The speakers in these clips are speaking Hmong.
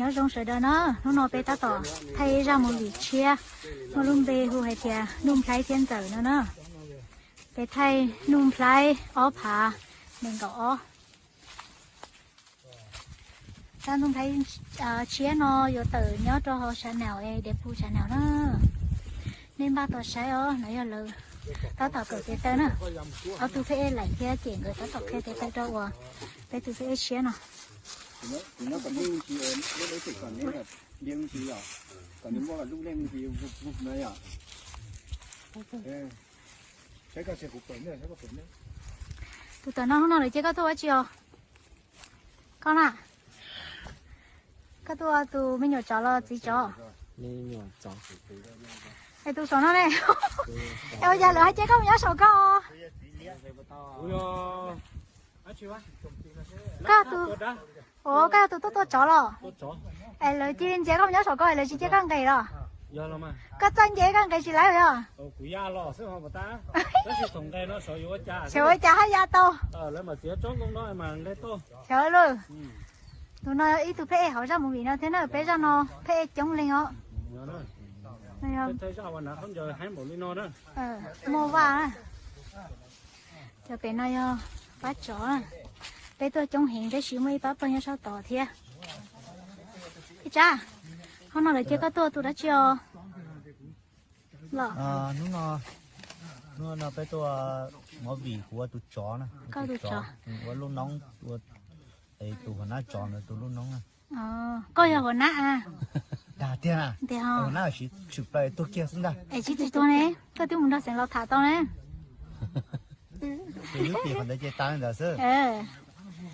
Nyob zoo sawv daws na, hnub no peb tab tom thaij zaj movie tshiab, muaj lub npe hu hais tias Nuj Nplhaib thiab Ntxawm no na. Peb thaij Nuj Nplhaib ob phav nees nkaum ob. Zaj Nuj Nplhaib tshiab no yuav tawm nyob rau hauv channel es Dev Phu channel na. Nej npaj tos saib os, no yog lawv tab tom kawm tes taw na. Ob tug phab ej laim thiab ces nkawd tab tom qhia tes taw rau uas peb tus phab ej tshiab no. Tus tom no hnub no lawv cia koj tuaj ua tsi os? Koj na, koj tuaj ua tus me nyuam tsov los txiv tsov? Es tus saum no ne? Es ua cas lawv hais cia koj mus nyob saum koj? Koj tus, ua koj yog tus tuaj tua tsov los? Es lawv cia li ntxias koj mus nyob saum koj es lawv tsis cia koj nqes los? Koj txawj nce koj nqes tsis laib os. Xyov ua cas haj ya tau. Xyov lawm. Tus no ib tug phab ej hauv zaj movie no thiab na, peb zaj no phab ej coob leej os. Muaj vaj na. Cov pem no yog pab tsov na. Peb tuaj coob heev tab sis muaj ib pab pawg nyob sab tod thiab. Ib tsab, hnub no lawv cia koj tuaj ua tus dab tsi os? Los, hnub no peb tuaj movie, kuv ua tus tsov na. Koj tus tsov. Ua lub noob, ua tus huas nab tsov ntawd tus lub noob na. Koj yog huas nab a? Dag tiag na. Huas nab tsis tshwm plaws tuag kiag xwb ntag. Es tsis tsis tuag ne, koj twb mus nrog xeev laus tham tau ne. Tus yub tim qhov ntawd ces tas li ntawd xwb.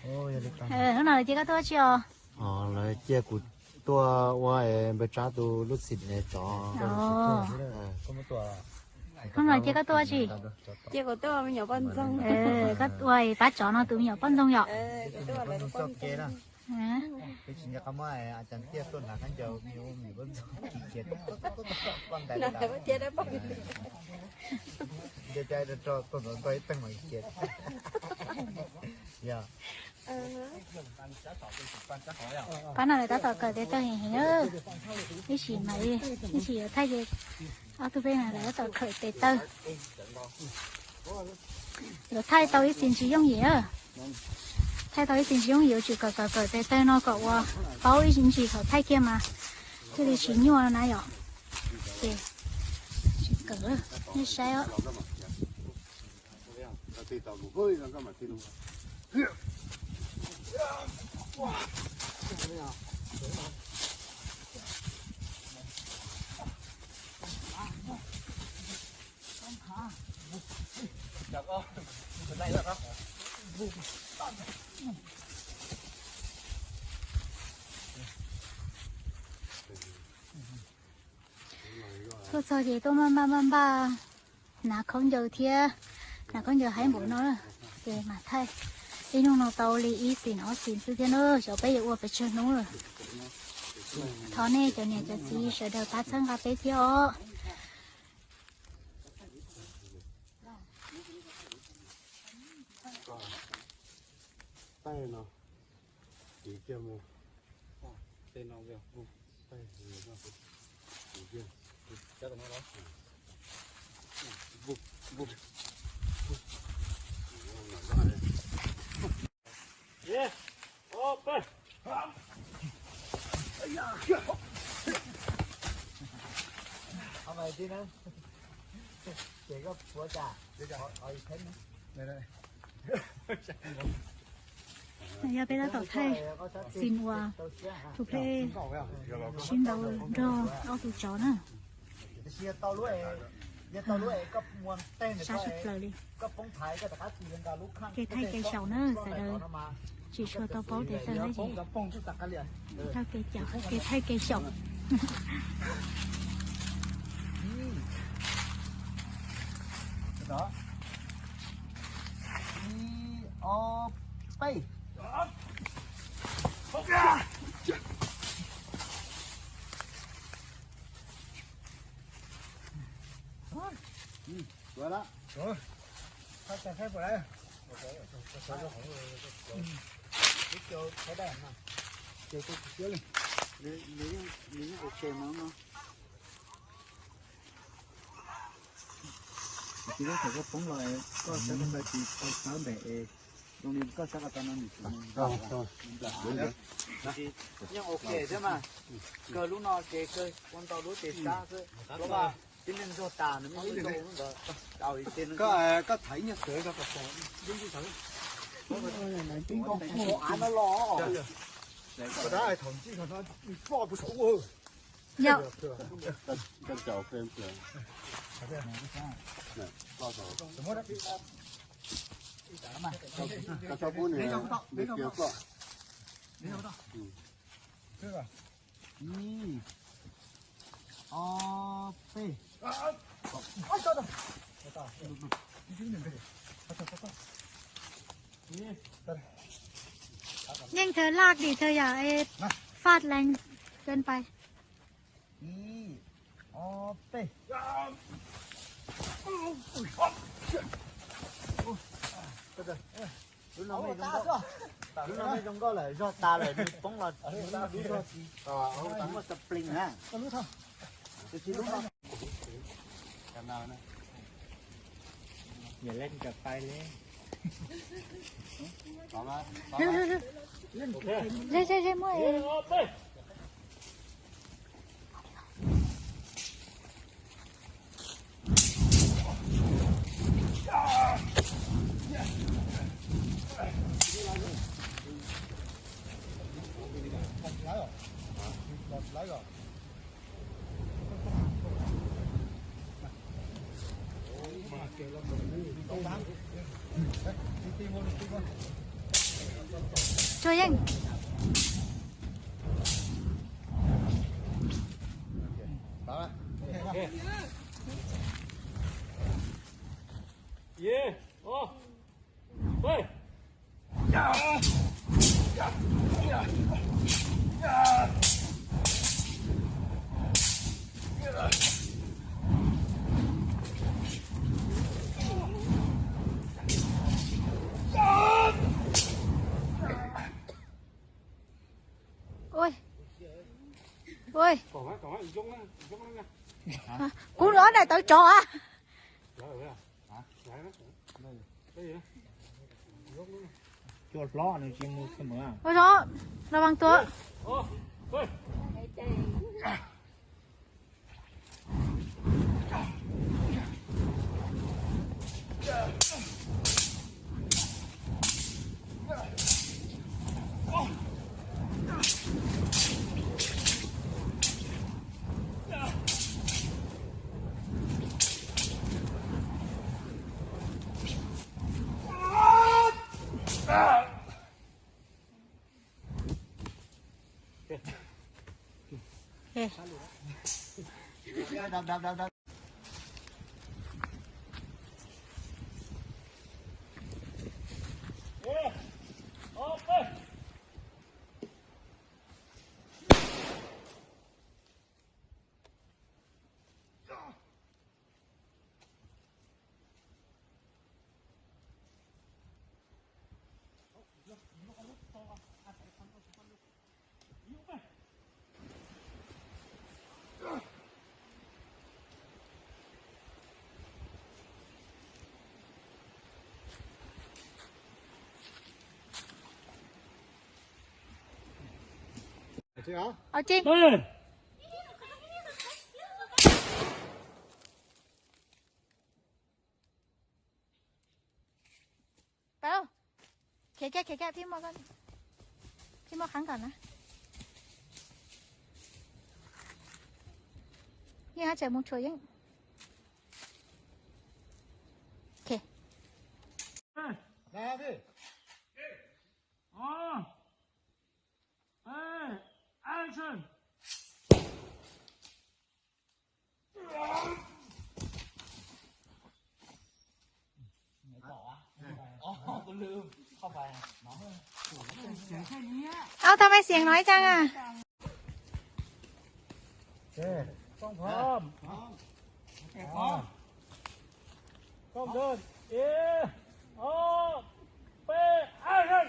Hnub no lawv cia koj tuaj ua tsi os? Lawv cia kuv tuaj ua npawg Tsab tus lub xim tsov. Hnub no cia koj tuaj ua tsi? Cia kuv tuaj ua me nyuam poj ntxoog. Koj ua pab tsov no tus me nyuam poj ntxoog yom? Peb tsis nco qab muab a cas tiaj tuaj hnav khaub ncaws me nyuam poj ntxoog kis kiag poj ntais. Nco cai rau tuaj ntxov nto ib teeg mas kiag. Yog. Pab no lawv tab tom kawm tes taw heev heev, ib sim mas ib sim yuav thaij ces ob tug peb no lawv tab tom kawm tes taw. Yuav thaij tau ib sim ntsis yooj yim. Thaij tau ib sim ntsis yooj yim yuav tsum kawm kawm kawm tes taw no kom ua paub ib sim ntsis thaum thaij kiag mas thiaj li tsis nyuaj na yom. Ces tsis kawm, nej saib os. Tuaj txog ces tuaj maj maj maj npaj hnav khaub ncaws thiab, hnav khaub ncaws haib npaum no na, ces mam thaij. Ib hnub no tau li ib xim ob xim xwb thiab na, xyov peb yuav ua pes tsawg hnub lawm. Thov nej cov niam cov txiv sawv daws pab txhawb nqa peb thiab os. Yog peb tab tom thaij xim uas tus pleg sib ntaus nrog ob tug tsov na. Sab sib plaws li. Kev thaij kev xyaum na sawv daws tsis tshua tau paub tes taw na ces thaij kev xyaum, kev thaij kev xyaum. Nws yeej ua ke no. Tsis, koj thaum koj poob los koj sab koj sab tsis tau sab npem es zoo li koj sab ko taw no nws tsis, yeej ua ke thiab mas. Kawg lub no ces kawg ua ntau lub ces sab xwb. Tib neeg zog tas nws muaj ib lub ntawd. Koj thaiv nyuag sawv zog kom av no los. Thaum ntxij no ploj tus saum ua. Yog. Ib, ob, peb. Yeej thawj laj dim thawj yam es faj lees ken pais. Ib, ob, peb. Lub no mej zoo nkauj lawm, zog tas lawm nws poob los lub zog tsis, tsis muaj spring na. Yog leej cov pais li. Ze, ze, ze muab. Tsuas yeej. Ui. Ui. Kuv ob daim tawv tsov a. Cua hlob nws tsis mus xwb mas. Ua zoo, los vas tuaj. Ua tsi? Pau, khiav kiag, khiav kiag, peb muaj, peb muaj qhab kom na. Yeej haj tseem mus tshuam yeej. Ơ, tao mày xiềng nói chăng à? Ok, koob phoom. Koob dơ̆n. Ib, ob, peb, action.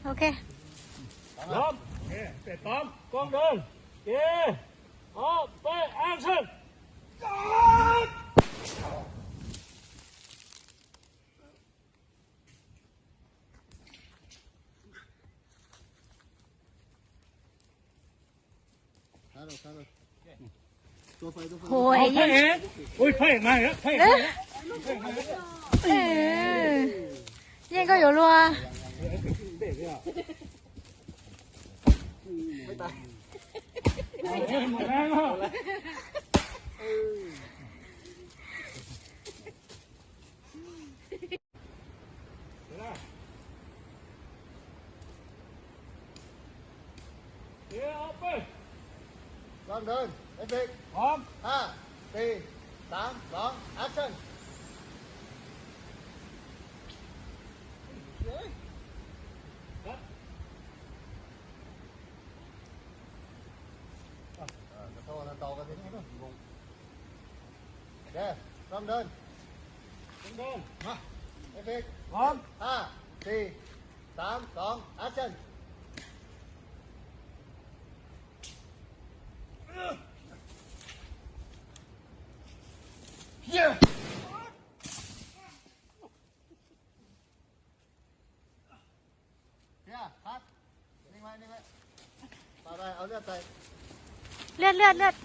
Ok. Nhóm, để tóm con đơn. Kìa. Đó, P, action. Ui, phej, ui, phej mas, phej. Yeej koj yuav luag. Con đơn, ép phim. Pom. Hai, xì, tám, đón, action. Ờ, tau, tau, tau, tau. Ok, con đơn. Con đơn. Hả? Ép phim. Pom. Hai, xì, tám, đón, action. Lượt, lượt, lượt.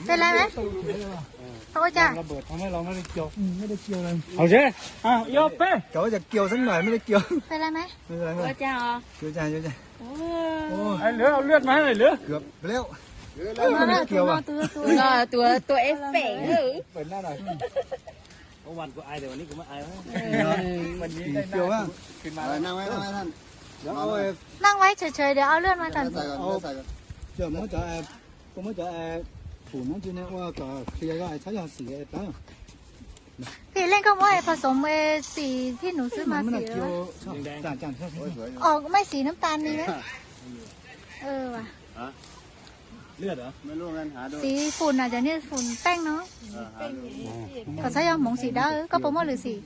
Peb lab mas. Tau ua cas? Hauv deb. Cov cov kiaus xwb mas, mej cov kiaus. Peb lab mas. Ua cas os? Ua cas, ua cas? Lwm, lwm mas lwm. Cov lab. Tua, tua, tua ép phim. Ua mas kuv ai tias ua li kuv muab ai. Nang waib tsawv tsawv diam, au lwm mas tam. Muab cov, koj muab cov fum no cia ua kom qhia zog es txhob yog xim plab. Phim leej koj muab es pha xoom es xim thib nus xwb mas xim. Os, mej xim nab tas ni na. Xim fum na, cov niag fum peej no. Kom txhob yog hmoov xim dawb, koj puas muaj lwm xim?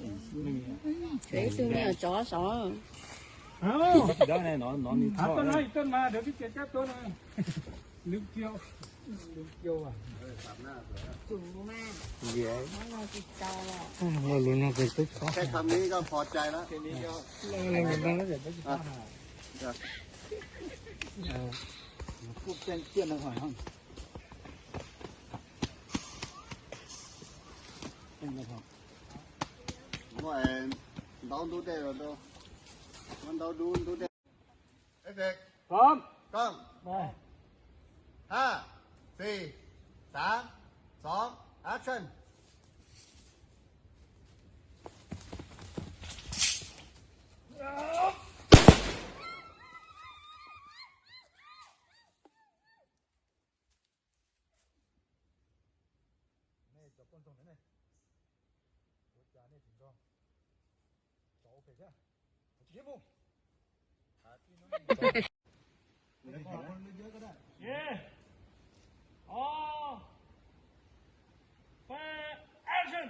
Muab ntaub ntub dej los rau. Muab ntaub dub ntub dej. Ép phim. Pom. Con. Đây. Hai, xì, tám, đón, action. Nej cov poj ntxoog ne, ua cas nej tsis nrog? Tso ua ke thiab. Tsis mus. Action. Action.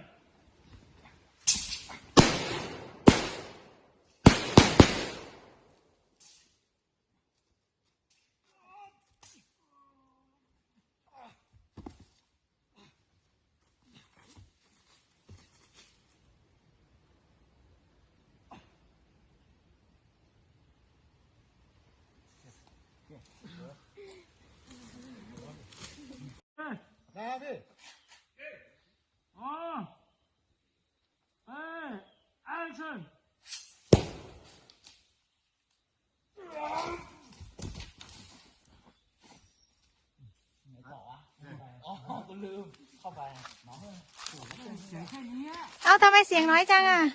Ơ, tao mày xiềng nói chăng à?